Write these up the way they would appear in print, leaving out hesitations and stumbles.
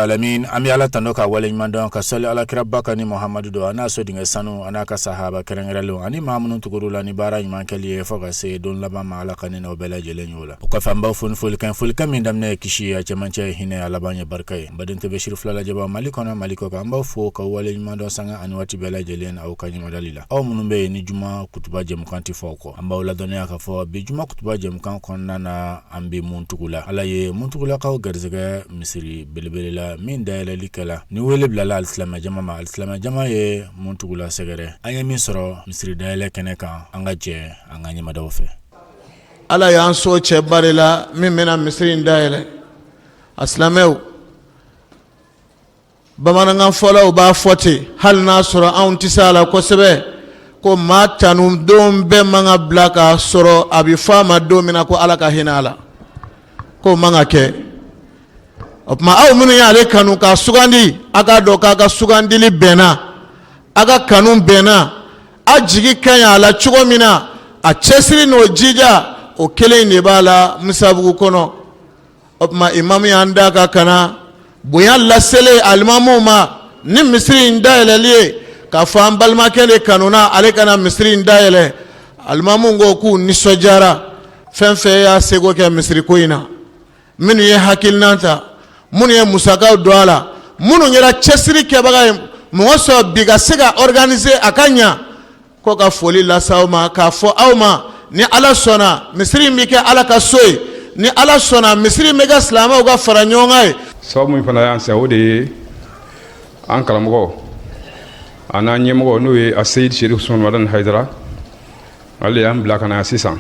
Alamin, an bɛ Ala tando k'a waleɲuman dɔn, ka sali alakiraba kan ni Muhamadu don, a n'a so denkɛ sanu, a n'a ka sahaba kɛrɛnkɛrɛnlenw ani maa minnu tugur'u la ni baara ɲuman kɛli ye fo ka se don laban ma. Ala ka ne n'aw bɛɛ lajɛlen y'o la. O kɔfɛ, an b'aw fo ni folikan, folikan min daminɛ ye kisi ye, a cɛmancɛ ye hinɛ, a laban ye barika ye. Baden TV siri fila lajɛba, Mali kɔnɔ, Mali kɔkan, an b'aw fo ka waleɲuman dɔn sanga ani waati bɛɛ lajɛlen aw ka ɲɛmadali la. Aw minnu bɛ yen ni juma kutuba jɛmukan tɛ fɔ aw kɔ, an b'aw ladɔnniya k'a fɔ bi juma kutuba jɛmukan kɔnɔna na, an bɛ Muntugula. Ala ye Muntugulakaw garisɛgɛ misiri belebele la min dayɛlɛli kɛla ni wele bilala alisilamɛ jama ma. Alisilamɛ jama ye Muntugula sɛgɛrɛ. An ye min sɔrɔ misiri dayɛlɛ kɛnɛ kan, an ka jɛ an ka ɲɛmadaw fɛ. Ala y'an sɔn cɛba de la min bɛna misiri in dayɛlɛ. A silamɛw, Bamanankan fɔlaw b'a fɔ ten, hali n'a sɔrɔ anw tɛ se a la kosɛbɛ, ko maa tanu don bɛɛ man ka bila k'a sɔrɔ a bɛ fɔ a ma don min na ko Ala ka hinɛ a la, k'o man ka kɛ. O tuma aw minnu y'ale kanu k'a sugandi, a k'a dɔn k'a ka sugandili bɛnna, a ka kanu bɛnna, a jigi ka ɲi a la cogo min na, a cɛsiri n'o jija, o kelen in de b'a la Musabugu kɔnɔ. O tuma imamu y'an da ka ka na bonya laselen alimamuw ma ni misiri in dayɛlɛli ye, k'a fɔ an balimakɛ de kanuna ale ka na misiri in dayɛlɛ. Alimamuw ko k'u nisɔndiyara. Fɛn fɛn y'a seko kɛ misiri ko in na, minnu ye hakilinan ta, minnu ye musakaw don a la, minnu kɛra cɛsiri kɛbaga ye, mɔgɔ sɔrɔ bi ka se ka organiser a ka ɲa, ko ka foli lase aw ma, k'a fɔ aw ma ni Ala sɔnna misiri in bɛ kɛ Ala ka so ye, ni Ala sɔnna misiri in bɛ kɛ silamɛw ka fara ɲɔgɔn kan ye. Sababu min fana y'an se, o de ye an karamɔgɔ a n'an ɲɛmɔgɔ, n'o ye Aseyid Serif Usumani Madani Hayidara. Ale y'an bila ka na sisan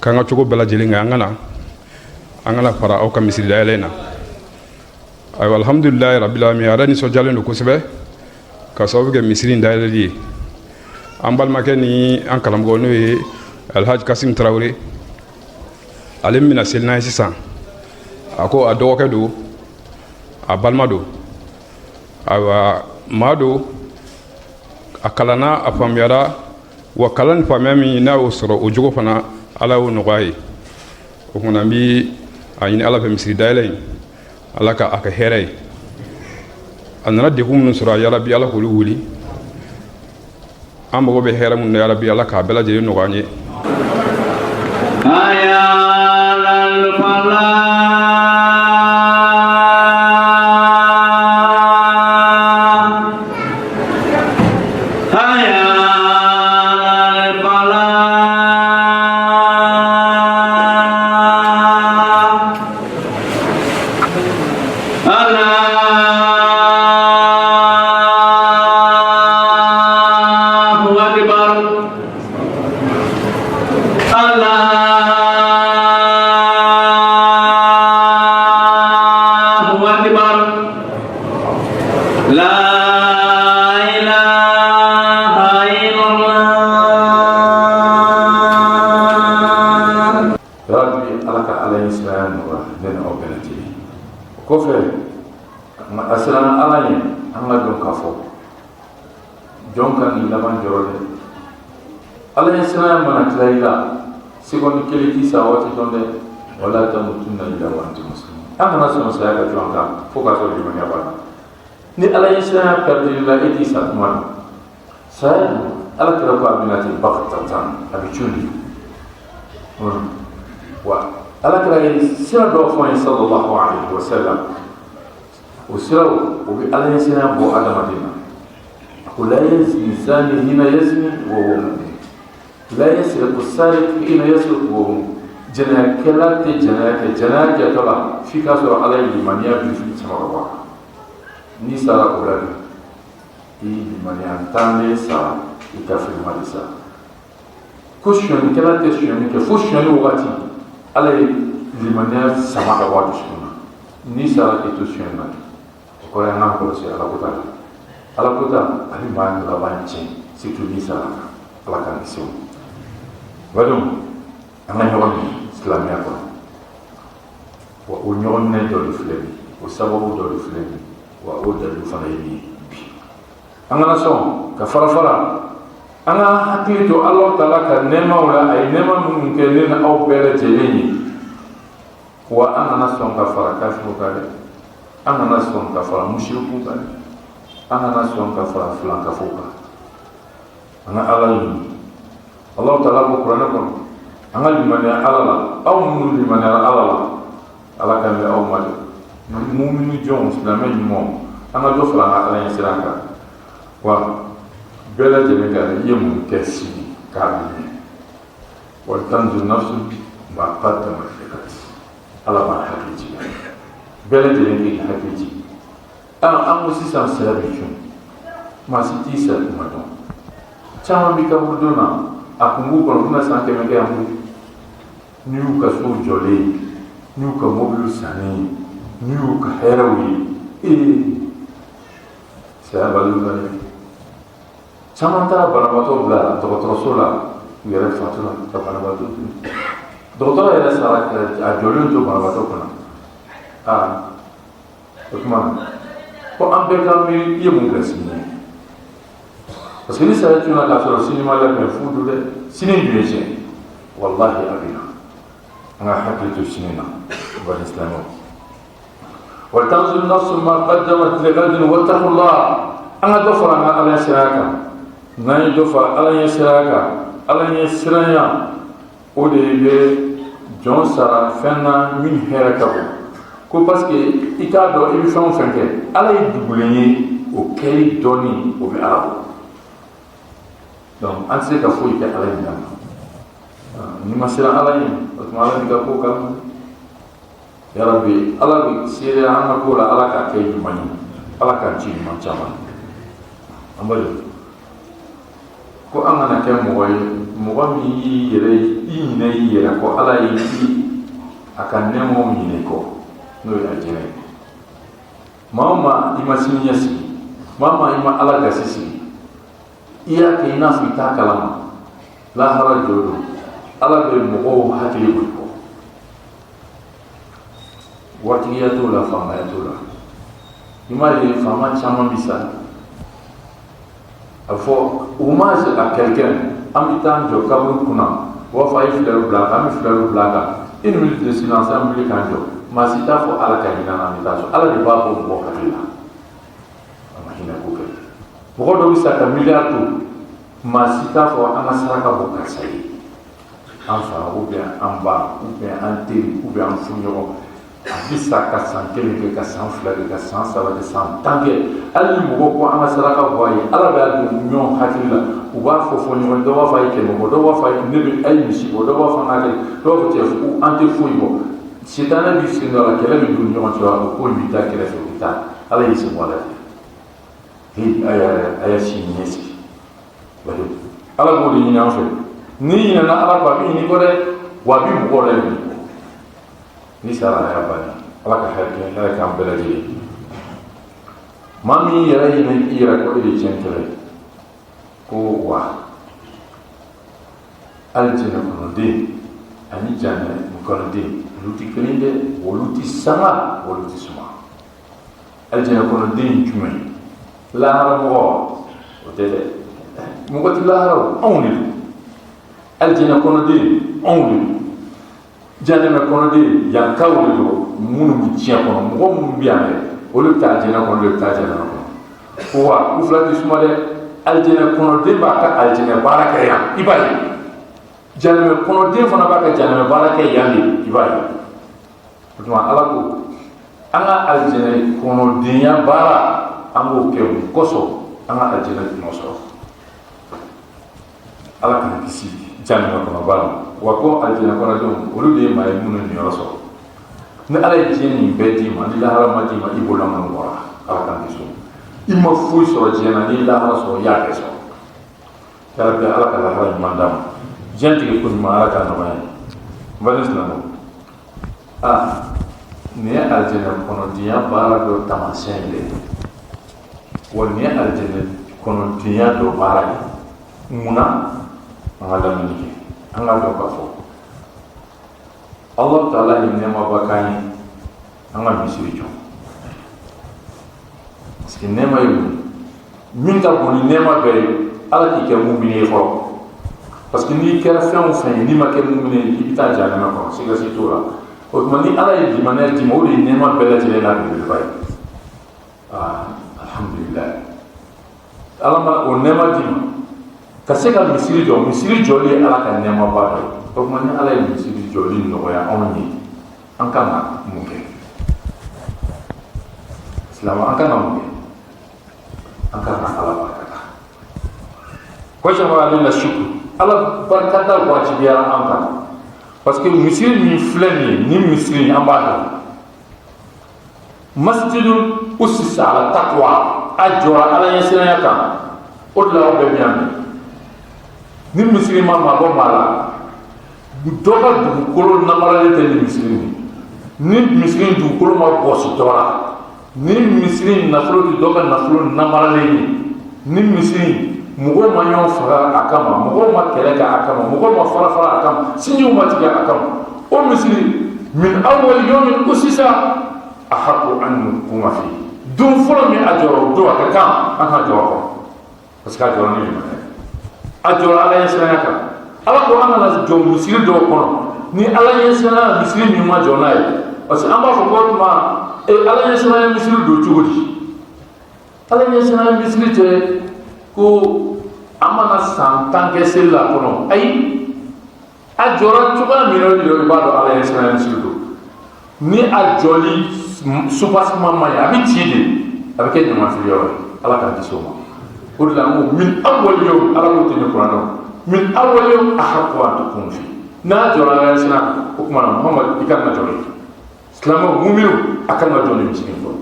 k'an ka cogo bɛɛ lajɛlen kɛ, an ka na fara aw ka misiri dayɛlɛ in na. Ayiwa, alhamdulilayi rabil alamin, a yɛrɛ nisɔndiyalen don kosɛbɛ ka sababu kɛ misiri in dayɛlɛli ye. An balimakɛ ni an karamɔgɔ, n'o ye Alhaji Kasim Tarawele, ale min bɛna seli n'an ye sisan, a ko a dɔgɔkɛ don, a balima don. Ayiwa, maa don, a kalanna, a faamuyara wa. Kalan ni faamuya min n'a y'o sɔrɔ, o jogo fana, Ala y'o nɔgɔya ye. O kumana, n bi a ɲini Ala fɛ, misiri dayɛlɛ in, Ala ka a kɛ hɛrɛ ye. A nana degun minnu sɔrɔ, yarabi Ala k'olu wuli. An mago bɛ hɛrɛ minnu na, yarabi Ala k'a bɛɛ lajɛlen nɔgɔya an ye. Rabbi, Ala ka Ala ɲɛ siranya nɔgɔya ne ni aw bɛɛ lajɛlen. O kɔfɛ, a siranna Ala ɲɛ, an ka dɔn k'a fɔ jɔn kan k'i laban jɔrɔ dɛ. Ala ɲɛ siranya mana tila i la seconde kelen, t'i sa waati dɔn dɛ. Wala tamutunna illa wa antum muslimun. An kana sɔn saya ka jɔ an kan fo k'a sɔrɔ limaniya b'an na. Ni Ala ɲɛ siranya pɛrɛdili la, e t'i sa tuma dɔn. Saya, Ala kira ko a bɛna ten bagtatan, a bɛ cun de wa. Ala kira ye sira dɔ fɔ an ye, sallallahu alaihi wa sallam. O siraw, o bɛ Ala ɲɛ siranya bɔ adamaden na. A ko: la yazni zani hina yazni wa huwa mu'min, la yasriqu sariq hina yasriqu wa huwa. Jɛnɛyakɛla tɛ jɛnɛya kɛ, jɛnɛya kɛtɔ la, f'i k'a sɔrɔ Ala ye limaniya birifini sama ka bɔ a kan. N'i sara o la dun, i limaniya tanlen sara, i kafirima de sara. Ko sonyɛnikɛla tɛ sonyɛni kɛ fo sonyɛni wagati, Ala ye limaniya sama ka bɔ a dusukun na. N'i sara k'i to sonyɛni na, o kɔrɔ ye an k'an kɔlɔsi Ala ko ta la. Ala ko ta, a bɛ maa laban tiɲɛ, surtout n'i sara kan. Ala k'an kisi o ma. Badenw, an ka ɲɔgɔn minɛ silamɛya kɔnɔ wa. O ɲɔgɔn minɛ dɔ de filɛ nin ye, o sababu dɔ de filɛ nin ye wa, o dalilu fana ye nin ye bi. An kana sɔn ka fara fara. An ka hakili to Ala taala ka nɛɛmaw la, a ye nɛɛma minnu kɛ ne ni aw bɛɛ lajɛlen ye wa. An kana sɔn ka fara kafiriw kan dɛ. An kana sɔn ka fara musiriku kan, an kana sɔn ka fara filankafow kan. An ka Ala ɲini. Alahu taala ko kuranɛ kɔnɔ, an ka limaniya Ala la. Aw minnu limaniyara Ala la, Ala kan bɛ aw ma dɛ. Mumini jɔnw, silamɛ ɲumanw, an ka dɔ fara an ka Ala ɲɛsiran kan. Wa bɛɛ lajɛlen ka i ye mun kɛ sini k'a bi ɲɛ. Walitanzur nafsu ma qaddamat lighad. Ala b'an hakili jigin, bɛɛ lajɛlen k'i hakili jigin. An ko sisan saya bɛ cun, maa si t'i sa tuma dɔn. Caman bɛ kaburudon na, a kun b'u kɔnɔ u bɛna san 100 kɛ yan koyi. N'u y'u ka sow jɔlen ye, n'u y'u ka mobiliw sannen ye, n'u y'u ka hɛrɛw ye, ee, saya baliw la dɛ. Caman taara banabaatɔ bila dɔgɔtɔrɔso la, u yɛrɛ fatura ka banabaatɔ to yen. Dɔgɔtɔrɔ yɛrɛ sara a jɔlen to banabaatɔ kunna. Aa, o tuma ko an bɛɛ ka miiri i ye mun bila sini ɲɛ, parce que ni saya cunna k'a sɔrɔ sini ma labɛn, fu don dɛ. Sini dun ye tiɲɛ, walahi a bɛ na. An ka hakili to sini na, bani silamɛw. Walitanzur nafsu ma qaddamat lighadin wattaqullah. An ka dɔ fara an ka Ala ɲɛsiranya kan. N'an ye dɔ fara Ala ɲɛsiranya kan, Ala ɲɛsiranya o de bɛ jɔn sara fɛn na min hɛrɛ ka bon ko, parce que i k'a dɔn i bɛ fɛn o fɛn kɛ, Ala ye dugulen ye, o kɛli dɔɔni o bɛ Ala bɔ. Donc an tɛ se ka foyi kɛ Ala ɲinɛ ma. N'i ma siran Ala ɲɛ, o tuma Ala b'i ka ko kalama. Yarabi, Ala bɛ seereya an ka ko la. Ala k'a kɛ ɲuman ye, Ala k'an ci ɲuman caman. An b'a ko an kana kɛ mɔgɔ ye, mɔgɔ min y'i yɛrɛ i ɲinɛ i yɛrɛ kɔ, Ala y'i a ka nɛɛmaw ɲinɛ kɔ, n'o ye alijinɛ ye. Maa o maa i ma sini ɲɛsigi, maa o maa i ma Ala gasi sigi, i y'a kɛ i n'a fɔ i t'a kalama, lahara jɔ don, Ala bɛ mɔgɔw hakili bɔ i kɔ. Waritigiya t'o la, faamaya t'o la. I m'a ye faama caman bi sa, a fɔ hommage à quelqu'un, an bɛ taa jɔ kaburu kunna, u b'a fɔ a ye fleur bila a kan, an bɛ fleur bila a kan, une minute de silence, an wuli k'an jɔ. Maa si t'a fɔ Ala ka hinɛ na, an bɛ taa so. Ala de b'a bɔ mɔgɔ hakili la, a ma hinɛ ko kɛ. Mɔgɔ dɔ bɛ sa ka miliyari to, maa si t'a fɔ an ka saraka bɔ karisa ye, an fa ou bien an ba ou bien an teri ou bien an furuɲɔgɔn. A bɛ sa ka san 1 kɛ, ka san 2 kɛ, ka san 3 kɛ, san 10 kɛ, hali ni mɔgɔw ko an ka saraka bɔ a ye, Ala b'a don ɲɔgɔn hakili la, u b'a fɔ fɔ ɲɔgɔn ye. Dɔw b'a fɔ a ye 100 bɔ, dɔw b'a fɔ a ye ne bɛ a ye misi bɔ, dɔw b'a fɔ an k'a kɛ, dɔw b'a fɔ cɛ an tɛ foyi bɔ. Sitanɛ b'i sen don a la, kɛlɛ bɛ don ɲɔgɔn cɛ, o ko in bɛ taa kɛrɛfɛ, o bɛ taa. Ala y'i sen bɔ a la. He, a y'a sini ɲɛsigi. Ala b'o de ɲini an fɛ. N'i ɲinɛna Ala kɔ, a bɛ ɲinɛ kɔ dɛ, wa a bɛ mɔgɔw la ɲinɛ kɔ. Ni sara a y'a bannen. Ala ka hɛrɛ kɛ, hɛrɛ k'an bɛɛ lajɛlen. Maa min yɛrɛ ɲinɛ i yɛrɛ kɔ, e de tiɲɛ kɛlɛ ko wa alijinɛ kɔnɔden ani janɛ kɔnɔden, olu tɛ kelen dɛ, olu tɛ sanga, olu tɛ suma. Alijinɛ kɔnɔden jumɛn? Lahara mɔgɔ o tɛ dɛ, mɔgɔ tɛ lahara o, anw de don. Alijinɛ kɔnɔden anw de don, janɛmɛ kɔnɔden yankaw de don. Minnu bɛ diɲɛ kɔnɔ, mɔgɔ minnu bɛ yan dɛ, olu bɛ taa alijinɛ kɔnɔ, olu bɛ taa janɛmɛ kɔnɔ. Ko wa u fila tɛ suma dɛ. Alijinɛ kɔnɔden b'a ka alijinɛ baara kɛ yan, i b'a ye. Janɛmɛ kɔnɔden fana b'a ka janɛmɛ baara kɛ yan de, i b'a ye. O tuma Ala ko an ka alijinɛ kɔnɔdenya baara, an k'o kɛ mun kosɔn? An ka alijinɛ tɔnɔ sɔrɔ. Ala k'an kisi janɛmɛ kɔnɔba ma. Wa ko alijinɛ kɔnɔdenw, olu de ye maa ye minnu niyɔrɔ sɔrɔ. Ni Ala ye diɲɛ nin bɛɛ d'i ma, ni lahara ma d'i ma, i bolo lankolon bɔra. Ala k'an kisi. I ma foyi sɔrɔ diɲɛ na, n'i lahara sɔrɔ, i y'a bɛɛ sɔrɔ. Yarabi, Ala ka lahara ɲuman d'an ma. Diɲɛ tigɛ ko ɲuman, Ala k'a nɔgɔya ye. N balima silamɛw, aa, nin ye alijinɛ kɔnɔdenya baara dɔ taamasiyɛn ye dɛ, wa nin ye alijinɛ kɔnɔdenya dɔ baara ye. Munna an ka lamɛnni kɛ? An ka dɔn k'a fɔ Ala taala ye nɛɛmaba k'an ye, an ka misiri jɔ, parce que nɛɛma ye mun min ka bon ni nɛɛma bɛɛ ye? Ala k'i kɛ mumini ye fɔlɔ, parce que n'i kɛra fɛn o fɛn ye, n'i ma kɛ mumini ye, i bɛ taa jahanama kɔnɔ, siga si t'o la. O tuma ni Ala ye limaniya d'i ma, o de ye nɛɛma bɛɛ lajɛlen n'a belebeleba ye. Aa, alhamdulilayi, Ala ma o nɛɛma d'i ma ka se ka misiri jɔ. Misiri jɔli ye Ala ka nɛɛmaba dɔ ye. O tuma, ni Ala ye misiri jɔli nɔgɔya anw ye, an kan ka mun kɛ? Silamɛ, an kan ka mun kɛ? An kan ka Ala barikada. Wajaba alayna shukru, Ala barikada wajibiyara an kan, parce que misiri min filɛ nin ye, nin misiri in, an b'a dɔn, masjidun usisa ala taqwa, a jɔra Ala ɲɛsiranya kan. O de la aw bɛɛ bɛ yan bi. Ni misiri ma mabɔ maa la, dɔ ka dugukolo namaralen tɛ ni misiri in. Ni misiri in dugukolo ma bɔsi dɔ la, ni misiri in nafolo tɛ dɔ ka nafolo namaralen ye, ni misiri in mɔgɔw ma ɲɔgɔn faga a kama, mɔgɔw ma kɛlɛ kɛ a kama, mɔgɔw ma fara fara a kama, sinjiw ma tigɛ a kama, o misiri, min awwal yawmin usisa ahaqqu an naquma fi, don fɔlɔ min a jɔra, o don a ka kan an ka jɔ a kɔnɔ, parce que a jɔra ni limaniya ye, a jɔra Ala ɲɛsiranya kan. Ala ko an kana jɔ misiri dɔw kɔnɔ ni Ala ɲɛsiranya misiri min ma jɔ n'a ye, parce que an b'a fɔ ko o tuma Ala ɲɛsiranya misiri don cogo di? Ala ɲɛsiranya misiri tɛ ko an mana san 10 kɛ seli la kɔnɔ. Ayi, a jɔra cogoya min na, o de i b'a dɔn Ala ɲɛsiranya misiri don. Ni a jɔli soubassement man ɲi, a bɛ ci de, a bɛ kɛ ɲamanfili yɔrɔ ye. Ala k'an kisi o ma. O de la n ko min awwal yawm, Ala ko ten ni kuranɛ, min awwal yawm ahaqqu an takunu fi. N'a jɔra Ala ɲɛsiranya kan, o tuma na, Muhamadu, i kan ka jɔ yen. Silamɛw, muminu, a kan ka jɔ nin misiri in kɔnɔ,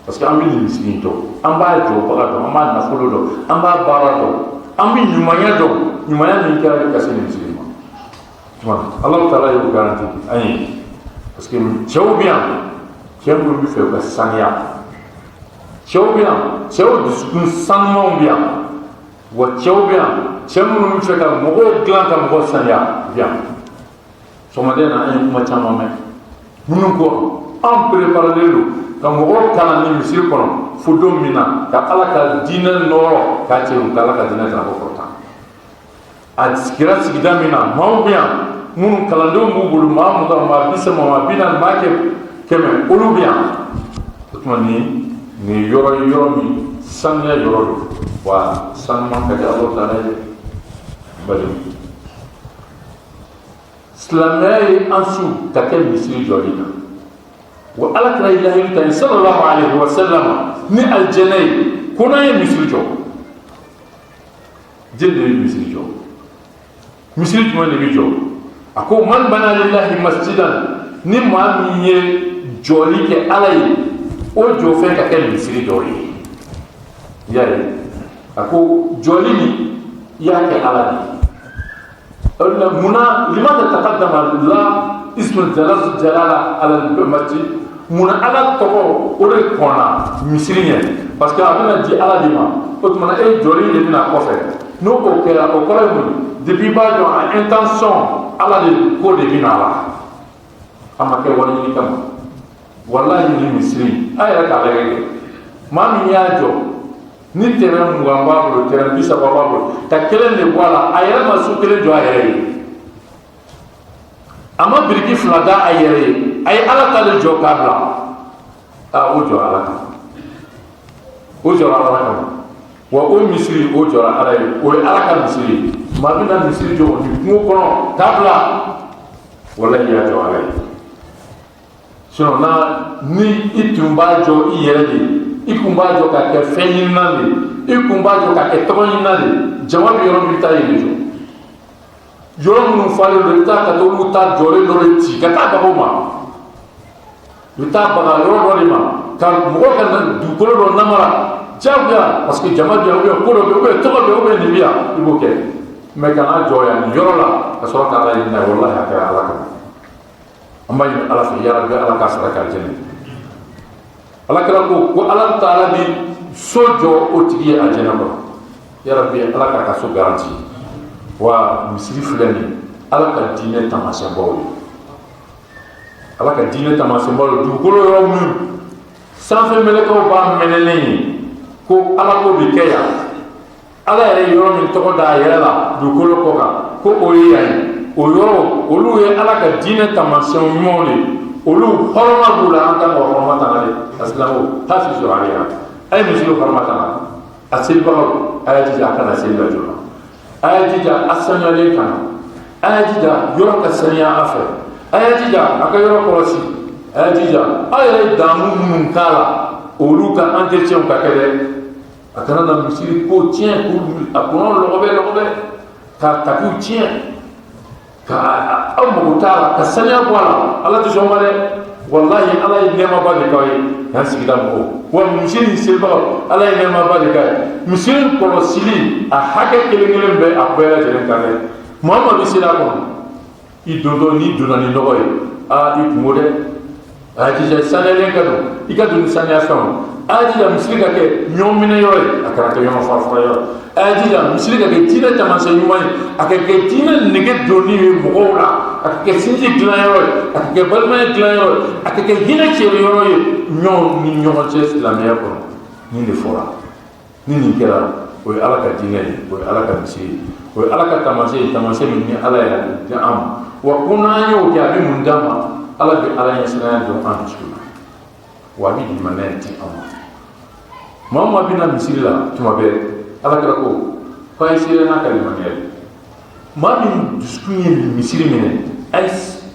parce que an bɛ nin misiri in dɔn, an b'a jɔbaga dɔn, an b'a nafolo dɔn, an b'a baara dɔn, an bɛ ɲumanya dɔn, ɲumanya min kɛra ka se nin misiri ma. Tuma Ala taala y'o garanti an ye, parce que cɛw bɛ yan, cɛ minnu bɛ fɛ u ka saniya, cɛw bɛ yan, cɛw dusukun sanumanw bɛ yan, wa cɛw bɛ yan, cɛ minnu bɛ fɛ ka mɔgɔw dilan, ka mɔgɔw saniya bɛ yan. Sɔgɔmaden na, an ye kuma caman mɛn minnu ko an préparelen don ka mɔgɔw kalan ni misiri kɔnɔ fo don min na ka Ala ka diinɛ nɔrɔ k'a cɛ, ka Ala ka diinɛ ta ko kɔrɔta. A sigira sigida min na, maaw bɛ yan minnu kalandenw b'u bolo, maa 20, maa 30, maa 40, maa 100, olu bɛ yan. O tuma, nin yɔrɔ ye yɔrɔ min sanuya yɔrɔ don, wa sanuman ka di Ala taala ye. Badenw, silamɛya ye an su ka kɛ misiri jɔli kan, wa Ala kɛra lahidu ta ye, sallallahu alaihi wa sallam, ni alijɛnɛ ye, ko n'an ye misiri jɔ. Jeli de bɛ misiri jɔ? Misiri jumɛn de bɛ jɔ? A ko man bana lillahi masjidan, ni maa min ye jɔli kɛ Ala ye, o jɔfɛn ka kɛ misiri dɔ ye. I y'a ye, a ko jɔli min i y'a kɛ Ala de ye. Munna limadha taqaddama la ismu jalala ala masjid? Munna Ala tɔgɔ o de kɔnna misiri ɲɛ? Parce que a bɛna di Ala de ma. O tuma na, e jɔli de bɛna kɔfɛ. N'o o kɛra, o kɔrɔ ye mun ye? Depuis i b'a dɔn, a intention, Ala de ko de bɛna a la, a ma kɛ wari ɲini kama. Walahi, ni misiri a yɛrɛ k'a lajɛ kɛ, maa min y'a jɔ, ni terrain 20 b'a bolo, terrain 30 b'a bolo, ka kelen de bɔ a la, a yɛrɛ ma so kelen jɔ a yɛrɛ ye, a ma biriki fila da a yɛrɛ ye, a ye Ala ta de jɔ k'a bila. Aa, o jɔ Ala kama, o jɔra Ala kama. Wa o misiri, o jɔra Ala ye, o ye Ala ka misiri ye. Maa bɛna misiri jɔ nin kungo kɔnɔ k'a bila, walahi, y'a jɔ Ala ye. Sinon, na ni i tun b'a jɔ i yɛrɛ de ye, i kun b'a jɔ ka kɛ fɛn ɲininan de ye, i kun b'a jɔ ka kɛ tɔgɔ ɲininan de ye, jama bɛ yɔrɔ min, i bɛ taa yen de jɔ. Yɔrɔ minnu falen don, i bɛ taa ka taa olu ta jɔlen dɔ de ci ka taa baga o ma. I bɛ taa baga yɔrɔ dɔ de ma ka mɔgɔ ka dugukolo dɔ namara diyagoya, parce que jama bɛ yan, ou bien ko dɔ bɛ yen, ou bien tɔgɔ bɛ yen, ou bien nin bɛ yan, i b'o kɛ. Mais kana jɔ yan nin yɔrɔ la ka sɔrɔ k'Ala ɲini n'a ye. Walahi, a kɛra Ala kama. An b'a ɲini Ala fɛ, yarabi, Ala k'a sara k'a jɛnɛ. Ala kɛra ko Ala taala bi so jɔ o tigi ye alijɛnɛ kɔnɔ. Yarabi, Ala k'a ka so garanti. Wa misiri filɛ nin ye, Ala ka diinɛ taamasiyɛnbaw ye, Ala ka diinɛ taamasiyɛnbaw ye. Dugukolo yɔrɔ min sanfɛ mɛlɛkɛw b'a mɛnɛlen ye ko Ala ko bi kɛ yan, Ala yɛrɛ ye yɔrɔ min tɔgɔ da a yɛrɛ la dugukolo kɔ kan ko o ye yan ye, o yɔrɔ olu ye Ala ka diinɛ taamasiyɛn ɲumanw de ye. Olu hɔrɔma b'u la, an kan ka hɔrɔma tanga de. A silamɛw, hafizu alayha, a ye misiri hɔrɔma tanga. A selibagaw, a y'a jija a kana seli la joona, a y'a jija a sanuyalen ka na, a y'a jija yɔrɔ ka saniya a fɛ, a y'a jija a ka yɔrɔ kɔlɔsi, a y'a jija aw yɛrɛ ye damu minnu k'a la, olu ka entretien ka kɛ dɛ. A kana na misiri ko tiɲɛ, k'u a kɔnɔ lɔgɔbɛ lɔgɔbɛ, ka tapiw tiɲɛ, ka aw mago t'a la, ka saniya bɔ a la. Ala tɛ sɔn o ma dɛ. Walahi, Ala ye nɛɛmaba de k'aw ye yan sigida mɔgɔw wa misiri in selibagaw. Ala ye nɛɛmaba de k'a ye. Misiri in kɔlɔsili, a hakɛ kelen kelen bɛ a bɛɛ lajɛlen kan dɛ. Maa o maa bɛ seli a kɔnɔ, i dontɔ, n'i donna ni nɔgɔ ye, aa, i kungo dɛ. A y'a jija saniyalen ka don, i ka don ni saniya fɛnw. A y'a jija misiri ka kɛ ɲɔgɔn minɛ yɔrɔ ye, a kana kɛ ɲɔgɔn fara fara yɔrɔ. A y'a jija misiri ka kɛ diinɛ taamasiyɛn ɲuman ye, a ka kɛ diinɛ nege donni ye mɔgɔw la, a ka kɛ sinji dilan yɔrɔ ye, a ka kɛ balimaya dilan yɔrɔ ye, a ka kɛ hinɛ cɛri yɔrɔ ye ɲɔgɔn ni ɲɔgɔn cɛ silamɛya kɔnɔ. Nin de fɔra. Ni nin kɛra, o ye Ala ka diinɛ ye, o ye Ala ka misiri ye, o ye Ala ka taamasiyɛn ye, taamasiyɛn min ni Ala y'a di an ma. Wa ko n'an y'o kɛ, a bɛ mun d'an ma? Ala bɛ Ala ɲɛsiranya don an dusukun na, wa a bɛ limaniya di an ma. Maa o maa bɛ na misiri la tuma bɛɛ, Ala kira ko k'a ye seereya n'a ka limaniya ye. Maa min dusukun ye misiri minɛ, a ye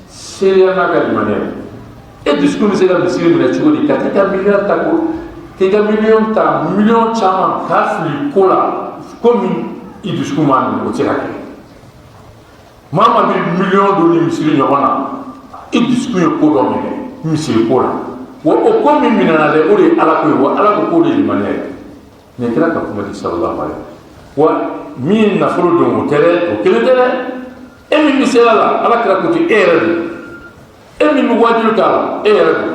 seereya n'a ka limaniya ye. E dusukun bɛ se ka misiri minɛ cogo di, ka t'i ka miliyɔn ta, ko k'i ka miliyɔn ta, miliyɔn caman, k'a fili ko la, ko min i dusukun m'a minɛ? O tɛ se ka kɛ. Maa maa bɛ miliyɔn don ni misiri ɲɔgɔn na, i dusukun ye ko dɔ minɛ misiri ko la. Wa o ko min minɛna dɛ, o de ye Ala ko ye. Wa Ala ko k'o de ye limaniya ye. Nin kira ka kuma di, sallallahu alaihi wa. Min ye nafolo don, o tɛ dɛ, o kelen tɛ dɛ. E min bɛ seli a la, Ala kira ko ten, e yɛrɛ don. E min bɛ waajuli k'a la, e yɛrɛ don.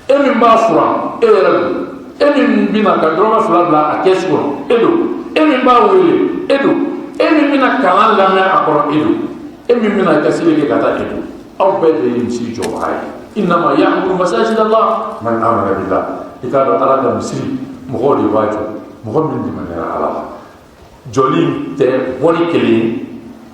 E min b'a furan, e yɛrɛ don. E min bɛna ka dɔrɔmɛ 2 bila a kɛsu kɔnɔ, e don. E min b'a wele, e don. E min bɛna kalan lamɛn a kɔrɔ, e don. E min bɛna i ka seli kɛ ka taa, e don. Aw bɛɛ de ye misiri jɔbaga ye. Innama ya'muru masajid Allah man amana billah. I k'a dɔn, Ala ka misiri, mɔgɔw de b'a jɔ, mɔgɔ min limaniyara Ala la. Jɔli tɛ wari kelen ye.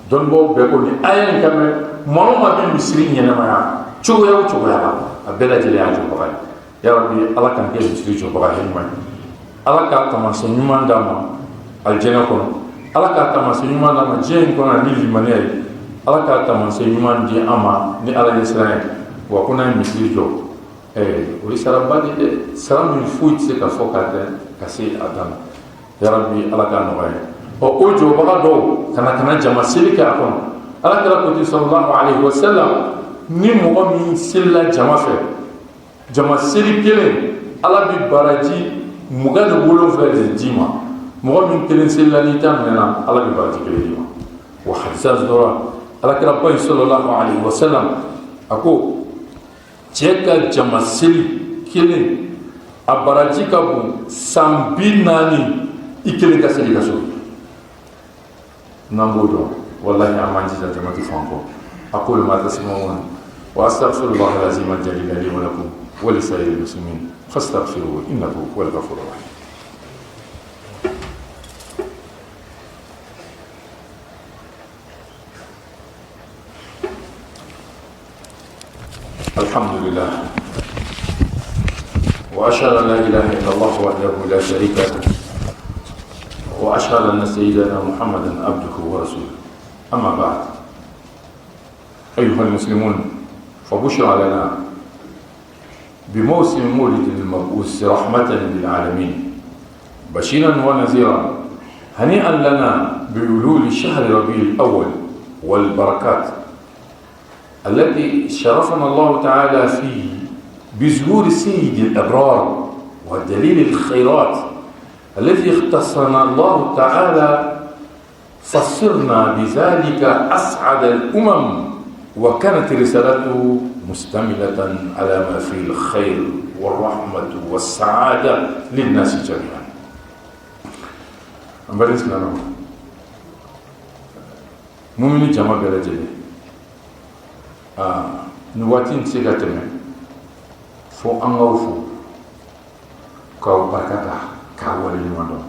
Dɔnnibaaw bɛɛ ko nin aya in kan mɛn, maa o maa bɛ misiri ɲɛnamaya cogoya o cogoya la, a bɛɛ lajɛlen y'a jɔbaga ye. Ya Rabbi, Ala k'an kɛ misiri jɔbaga ye ɲuman ye. Ala k'a taamasiyɛn ɲuman d'an ma alijɛnɛ kɔnɔ. Ala k'a taamasiyɛn ɲuman d'an ma diɲɛ in kɔnɔ ni limaniya ye. Ala k'a taamasiyɛn ɲuman di an ma ni Ala ɲɛsiran ye. Wa ko n'an ye misiri jɔ, o ye saraba de dɛ, sara min foyi tɛ se ka fɔ ka dɛn ka se a dan na. Ya Rabbi, Ala k'a nɔgɔya. Ɔ, o jɔbaga dɔw kana kana jama seli kɛ a kɔnɔ. Ala kira ko ten, sallallahu alaihi wa sallam, ni mɔgɔ min selila jama fɛ, jama seli kelen, Ala bɛ baraji 27 de d'i ma. Mɔgɔ min kelen selila n'i ta minɛna, Ala bɛ baraji kelen d'i ma. Wa hadisa dɔ la, Ala kira ba in, sallallahu alaihi wa sallam, a ko cɛ ka jama seli kelen, a baraji ka bon san 40 i kelen ka seli ka so. N'an b'o dɔn, wallahi, an b'an jija jama tɛ fɔ an kɔ. Aqulu ma tasma'un wa astaghfirullah al-azim al-jalil li wa lakum wa li sa'iril muslimin fastaghfiruhu innahu huwal ghafurur rahim. الحمد لله، وأشهد أن لا إله إلا الله وحده لا شريك له، وأشهد أن سيدنا محمدا عبده ورسوله. أما بعد، أيها المسلمون، فبشرى لنا بموسم مولد المبعوث رحمة للعالمين بشيرا ونذيرا. هنيئا لنا بحلول شهر ربيع الأول والبركات التي شرفنا الله تعالى فيه بظهور سيد الأبرار ودليل الخيرات الذي اختصنا الله تعالى، فصرنا بذلك أسعد الأمم. وكانت رسالته مشتملة على ما فيه الخير والرحمة والسعادة للناس جميعا. An balima silamɛw, mumini jama bɛɛ lajɛlen, aa, nin waati in tɛ se ka tɛmɛ fo an k'aw fo, k'aw barika da, k'aw waleɲuman dɔn,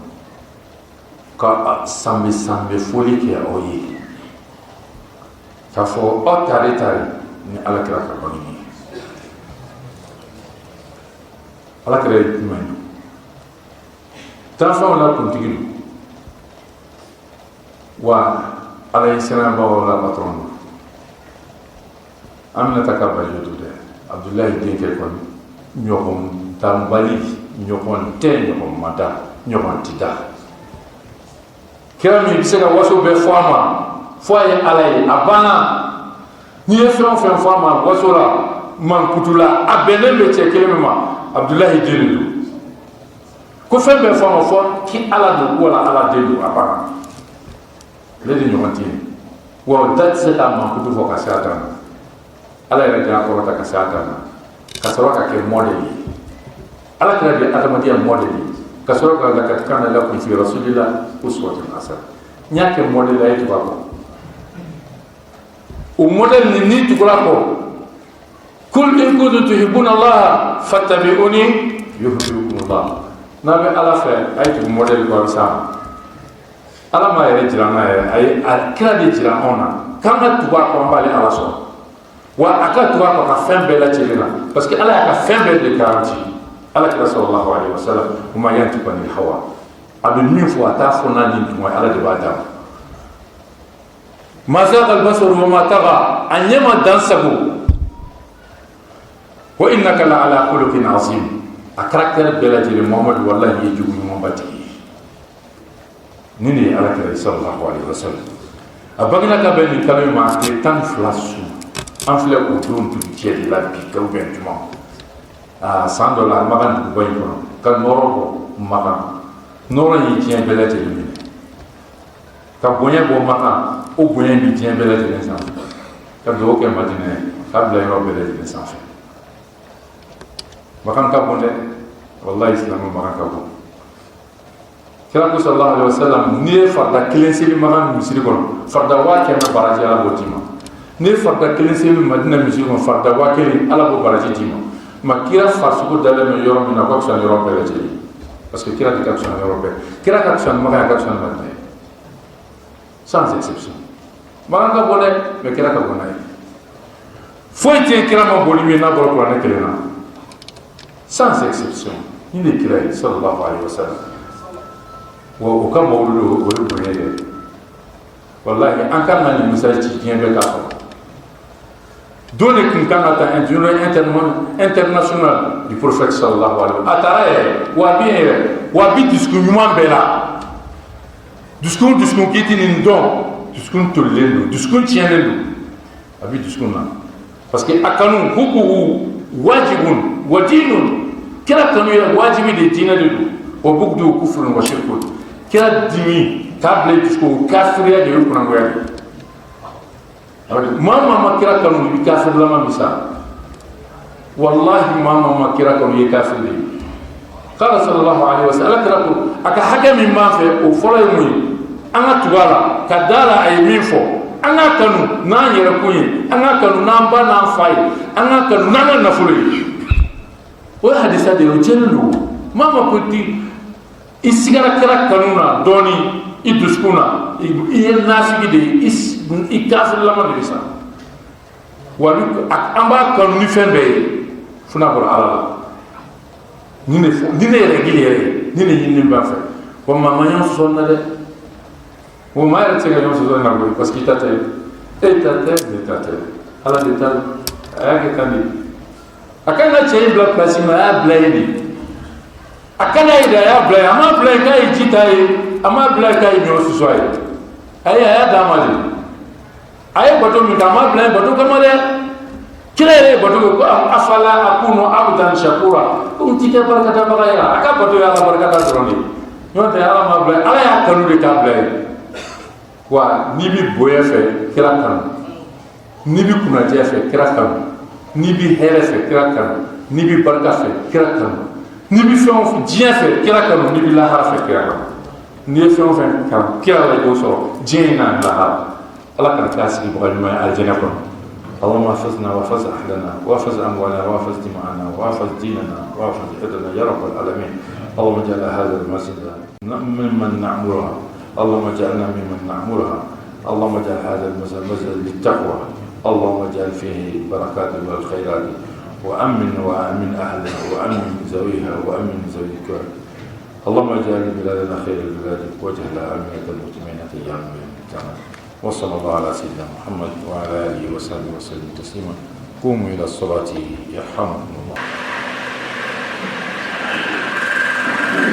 ka sanbɛ sanbɛ foli kɛ aw ye, k'a fɔ aw tare tare ni Ala kira ka bange ye. Ala kira ye jumɛn ye? Danfɛnw la kuntigi don wa, Ala ɲɛsiranbagaw la patron don. Aminata ka bajo don dɛ, Abudulayi denkɛ kɔni, ɲɔgɔn danbali, ɲɔgɔn tɛ, ɲɔgɔn ma da, ɲɔgɔn tɛ da. Kira min bɛ se ka waso bɛɛ fɔ a ma, fɔ a ye Ala ye, a banna. N'i ye fɛn o fɛn fɔ a ma waso la, mankutu la, a bɛnnen bɛ cɛ kelen min ma, Abudulayi den de don. Ko fɛn bɛɛ fɔ a ma, fɔ k'i Ala don wala Ala den don, a banna. Ale de ɲɔgɔn tɛ yen wa, o da tɛ se k'a mankutu fɔ ka se a dan na. Ala yɛrɛ de y'a kɔrɔta ka se a dan na, ka sɔrɔ ka kɛ modèle ye. Ala kira de ye adamadenya modèle ye, ka sɔrɔ ka laqad kana lakum fi rasulillah uswatun hasana. N y'a kɛ modèle ye, a ye tugu a kɔ. O modèle nin, n'i tugura kɔ, kul in kuntum tuhibbuna Allah fattabi'uni yuhibbukum Allah. N'a bɛ Ala fɛ, a ye tugu modèle kɔ, a bɛ s'a ma. Ala m'a yɛrɛ jira an na yɛrɛ, a ye a kira de jira anw na k'an ka tugu a kɔ, an b'ale Ala sɔrɔ. Wa a ka tugu a kɔ ka fɛn bɛɛ lajɛlen na, parce que Ala y'a ka fɛn bɛɛ de garanti. Ala kira sallallahu alaihi wasallam, wa ma yantiqu anil hawa, a bɛ min fɔ, a t'a fɔ n'a ni dungɔ ye, Ala de b'a d'a ma. Ma zaga albasaru wa ma taga, a ɲɛ ma dan sago. Wa innaka la ala khuluqin azim. A caractère bɛɛ lajɛlen, Muhamadu, wallahi, ye jogo ɲumanba tigi ye. Nin de ye Ala kira sallallahu alaihi wasallam. A bangena ka bɛn nin kalo in ma, tile 12 su. An filɛ o don dugujɛ de la bi, ka bɛn juma. Aa, san dɔ la, Makan duguba in kɔnɔ, ka nɔrɔ bɔ Makan, nɔrɔ in ye diɲɛ bɛɛ lajɛlen minɛ, ka bonya bɔ Makan, o bonya bɛ diɲɛ bɛɛ lajɛlen sanfɛ, ka dugawu kɛ Madinɛ ye, k'a bila yɔrɔ bɛɛ lajɛlen sanfɛ. Makan ka bon dɛ, wallahi, silamɛ, Makan ka bon. Kira ko sallallahu alaihi wasallam, n'i ye farida kelen seli Makan misiri kɔnɔ, farida 100 000 baraji Ala b'o d'i ma. N'i ye farida kelen seli Madina misiri kɔnɔ, farida 1000 Ala b'o baraji d'i ma. Ma kira farisogo dalen bɛ yɔrɔ min na, o ka fisa ni yɔrɔ bɛɛ lajɛlen, parce que kira de ka fisa ni yɔrɔ bɛɛ. Kira ka fisa ni Makan ye, a ka fisa ni Madina ye, sans exception. Makan ka bon dɛ, mais kira ka bon n'a ye. Foyi tɛ kira ma bon ni min n'a bɔra kuranɛ kelen na, sans exception. Ni de kira ye sallallahu alaihi wasallam. Wa o ka mawuludu, o ye bonya ye. Wallahi, an kan ka nin message ci diɲɛ bɛɛ k'a sɔrɔ. Don de kun kan ka ta un journée international du prophète sallallahu alaihi wa. A taara yɛrɛ wa, a bɛ yɛrɛ wa, a bɛ dusukun ɲuman bɛɛ la. Dusukun, dusukun k'i ti nin dɔn, dusukun tolilen don, dusukun tiɲɛnen don, a bɛ dusukun na, parce que a kanu hukuhu wajibun wa dinun. Kira kanu ye wajibi de, diinɛ de don. Wa bugdu kufrun wa shirkun. Kira dimi k'a bila i dusukun, kafiriya de ye, kunangoya de ye. Maa maa ma kira kanu, i bɛ kafirilama min sa. Wallahi, maa maa ma kira kanu, i ye kafiri de ye. Qala sallallahu alaihi wasallam, Ala kira ko a ka hakɛ min b'an fɛ, o fɔlɔ ye mun ye? An ka tugu a la, ka da la a ye min fɔ. An ka kanu n'an yɛrɛ kun ye, an ka kanu n'an ba n'an fa ye, an ka kanu n'an ka nafolo ye. O ye hadisa de ye, o jɛlen don. Maa ma ko ti i sigara kira kanu na dɔɔni i dusukun na, i ye nafigi de ye, i kafirilama de bɛ sa. Wa an b'a kanu ni fɛn bɛɛ ye, fo n'a bɔra Ala la. Ni ne ni ne yɛrɛ gili yɛrɛ ye, ni ne ɲinini b'a fɛ. Wa maa ma ɲɔgɔn sɔsɔ na dɛ, o maa yɛrɛ tɛ se ka ɲɔgɔn sɔsɔ na koyi, parce que i ta tɛ, e ta tɛ, ne ta tɛ, Ala de ta don. A y'a kɛ tan de. A kan ka cɛ in bila place min na, a y'a bila yen de. A ka d'a ye de, a y'a bila yen. A m'a bila yen k'a ye ji ta ye, a m'a bila yen k'a ye ɲɔ susu a ye. Ayi, a y'a d'a ma de. A ye bato min kɛ, a m'a bila yen bato kama dɛ. Kira yɛrɛ ye bato kɛ ko afala akunu abdan shakura, ko n ti kɛ barikadabaga ye. A ka bato ye Ala barikada dɔrɔn de ye. N'o tɛ, Ala m'a bila, Ala y'a kanu de k'a bila yen. Wa n'i bi bonya fɛ, kira kanu. N'i bi kunnadiya fɛ, kira kanu. N'i bi hɛrɛ fɛ, kira kanu. N'i bi barika fɛ, kira kanu. N'i bi fɛn o fɛn diɲɛ fɛ, kira kanu. N'i bi lahara fɛ, kira kanu. N'i ye fɛn o fɛn kanu kira la, i b'o sɔrɔ diɲɛ in n'a lahara. Ala kana k'a sigibaga ɲuman ye alijinɛ kɔnɔ. اللهم احفظنا واحفظ اهلنا واحفظ اموالنا واحفظ دماءنا واحفظ ديننا واحفظ عدنا يا رب العالمين. اللهم اجعل هذا المسجد ممن نعمرها. اللهم اجعلنا ممن نعمرها. اللهم اجعل هذا المسجد مسجد للتقوى. اللهم اجعل فيه البركات والخيرات. وأمن وأمن أهلها وأمن زويها وأمن زويك اللهم اجعل بلادنا خير البلاد واجعلها آمنة مطمئنة يا رب وصلى الله على سيدنا محمد وعلى آله وصحبه وسلم تسليما قوموا إلى الصلاة يرحمكم الله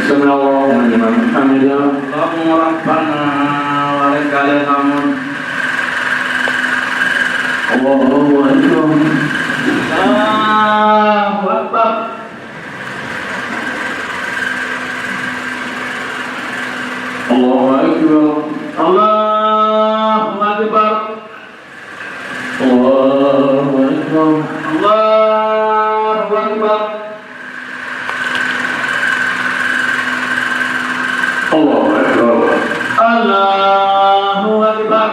سمع الله لمن حمده اللهم ربنا ولك الحمد الله أكبر الله أكبر الله أكبر الله أكبر الله أكبر الله أكبر الله أكبر الله أكبر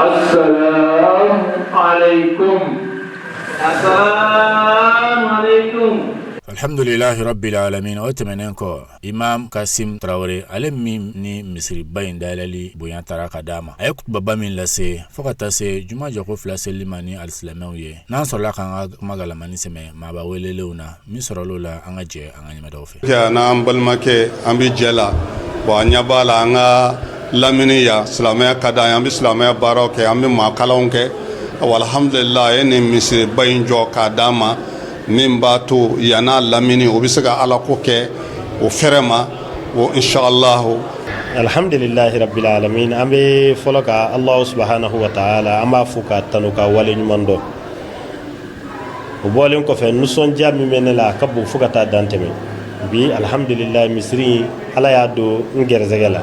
السلام عليكم السلام عليكم Alhamdulilahi rabbil alamin o tɛmɛnen kɔ Imam Kasim Tarawele ale min ni misiriba in dayɛlɛli bonya taara ka d'a ma a ye kutubaba min lase fo ka taa se juma jɔko fila seli ma ni alisilamɛw ye n'an sɔrɔla k'an ka kuma galamani sɛmɛ maaba welelenw na min sɔrɔl'o la an ka jɛ an ka ɲɛmadaw fɛ n'an balimakɛ an bɛ jɛ la bon an ɲɛ b'a la an ka lamini yan silamɛya ka d'an ye an bɛ silamɛya baaraw kɛ an bɛ maakalanw kɛ alhamdulillah a ye nin misiriba in jɔ k'a d'an ma min b'a to yan n'a lamini o bɛ se ka ala ko kɛ o fɛrɛ ma o inshallah alhamdulilahi rabbil alamin an bɛ fɔlɔ ka Allahu subhanahu wa ta'ala an b'a fo k'a tanu k'a wale ɲuman dɔn o bɔlen kɔfɛ nisɔndiya min bɛ ne la a ka bon fo ka taa dan tɛmɛ bi alhamdulilahi misiri ala y'a don n gɛrɛsɛgɛ la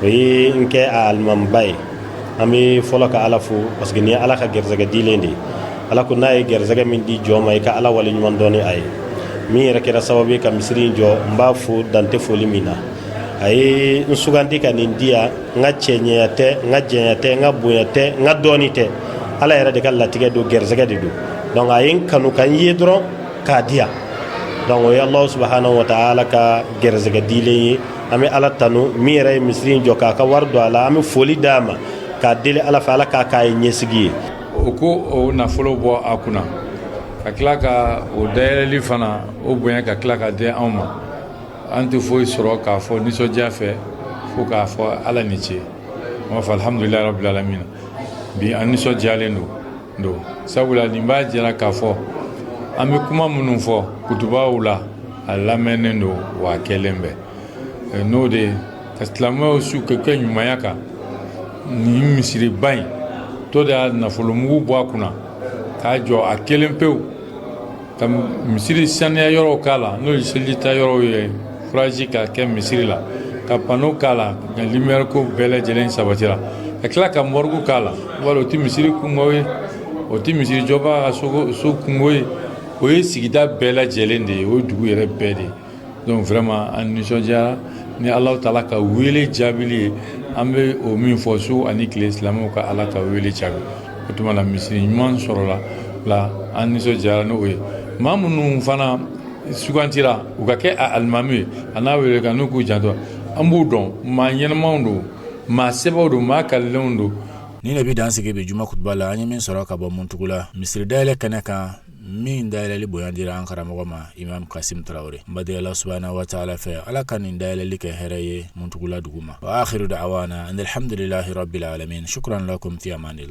o ye n kɛ a alimamiba ye an bɛ fɔlɔ ka ala fo parce que nin ye ala ka gɛrɛsɛgɛ dilen de ye ala ko n'a ye gɛrɛsɛgɛ min di jɔn ma i ka ala wale ɲuman dɔn ni a ye min yɛrɛ kɛra sababu ye ka misiri in jɔ n b'a fo dan tɛ foli min na a ye n sugandi ka nin di yan n ka cɛɲɛya tɛ n ka janya tɛ n ka bonya tɛ n ka dɔɔni tɛ ala yɛrɛ de ka latigɛ don gɛrɛsɛgɛ de don donc a ye n kanu ka n ye dɔrɔn k'a di yan donc o ye Allahu subahanahu wa taala ka gɛrɛsɛgɛ dilen ye an bɛ ala tanu min yɛrɛ ye misiri in jɔ k'a ka wari don a la an bɛ foli d'a ma k'a deli ala fɛ ala k'a k'a ye ɲɛsigi ye o ko o nafolo bɔ a kunna ka tila ka o dayɛlɛli fana o bonya ka tila ka di anw ma an tɛ foyi sɔrɔ k'a fɔ nisɔndiya fɛ fo k'a fɔ ala ni ce an b'a fɔ alhamdulilayi rabbil alamin bi an nisɔndiyalen don sabula nin b'a jira k'a fɔ an bɛ kuma minnu fɔ kutubaw la a lamɛnnen don wa a kɛlen bɛ n'o de ye ka silamɛw su ka kɛ ɲumanya kan nin misiriba in to de y'a nafolomugu bɔ a kunna k'a jɔ a kelen pewu ka misiri saniya yɔrɔw k'a la n'o ye selita yɔrɔw ye furaji ka kɛ misiri la ka pano k'a la ka lumière ko bɛɛ lajɛlen sabatira ka tila ka morgue k'a la wala o tɛ misiri kungo ye o tɛ misiri jɔba ka so kungo ye o ye sigida bɛɛ lajɛlen de ye o ye dugu yɛrɛ bɛɛ de ye donc vraiment an nisɔndiyara ni Alahu taala ka wele jaabili ye an bɛ o min fɔ su ani tile silamɛw ka Ala ka wele jaabi o tuma na misiri ɲuman sɔrɔla la an nisɔndiyara n'o ye maa minnu fana sugantira u ka kɛ a alimami ye a n'a wele ka n'u k'u janto an b'u dɔn maa ɲɛnamaw don maa sɛbɛw don maa kalilenw don Nin de bɛ dan sigi bi juma kutuba la an ye min sɔrɔ ka bɔ Muntugula misiri dayɛlɛ kɛnɛ kan min dayɛlɛli bonya dira an karamɔgɔ ma Imam Kasim Tarawele n b'a deli Ala subahana wa taala fɛ Ala ka nin dayɛlɛli kɛ hɛrɛ ye Muntugula dugu ma wa akhiru da'wana anil hamdulilahi rabbil alamin shukran lakum fi amanillah.